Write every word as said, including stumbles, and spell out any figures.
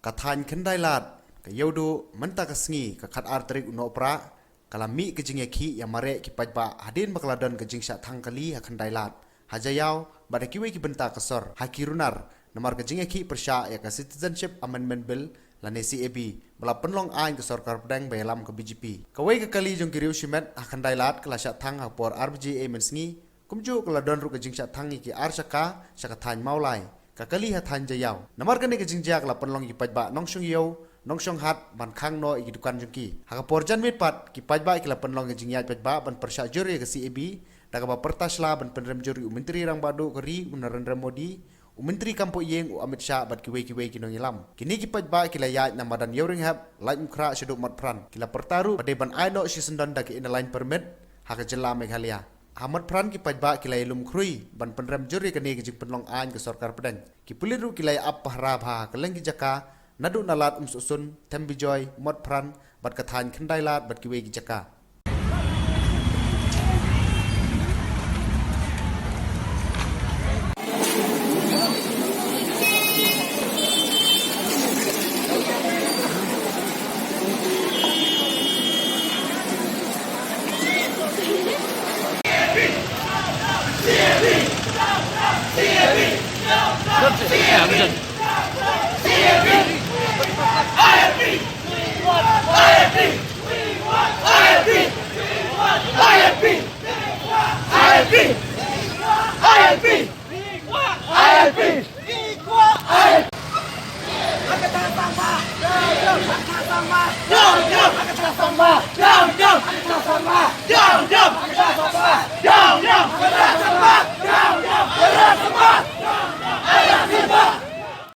Ka thaiñ Khyndailad, ka Ïewduh, mynta ka sngi, ka khatar tarik u Nohprah, ka la mih ka jingïakhih ïa mareh ki paidbah hadien ba ka la don ka jingshah thang kali ha Khyndailad. Ha Jaïaw, bad ha kiwei ki bynta ka sor, ha ki runar, namar ka jingïakhih pyrshah ïa ka Citizenship Amendment Bill, lane C A B, ba la pynlong aiñ ka sorkar pdeng ba ïalam ka B J P. Kawei ka kali jong ki riew shimet ha Khyndailad ka la shah thang ha por ar baje mynsngi, kumjuh ka la don ruh ka jingshah thang ïa ki ar shaka, sha ka thaiñ Mawlai, ka kali ha thaiñ Jaïaw. Namar kane ka jingjia ka la pynlong ïa ki paidbah nongshong ïew, nongshong hat, ban khang noh ïa ki dukan jong ki. Ha ka por janmiet pat, ki paidbah ki la pynlong ïa ka jingïaid paidbah ban pyrshah jur ïa ka C A B, da kaba pyrta sla ban pynrem jur ïa u Myntri Rangbah Duh ka ri u Narendra Modi, u Myntri Kam Pohïing u Amit Shah bad kiwei kiwei ki nongïalam. Kine ki paidbah ki la ïaid na madan Ïewrynghep, Laitumkhrah shaduh Motphran. Ki la pyrta ruh ba dei ban ai noh shisyndon da ka Inner Line Permit ha ka jylla Meghalaya. Ha Motphran ki paidbah ki la ïalum khrui ban pynrem jur ïa kane ka jingpynlong aiñ ka sorkar pdeng. Ki pulit ruh ki la ïa ap pahara bha ha kylleng ki jaka, naduh na Lad Umsohsun, Them Bijoy, Motphran, bad ka thaiñ Khyndailad bad kiwei ki jaka.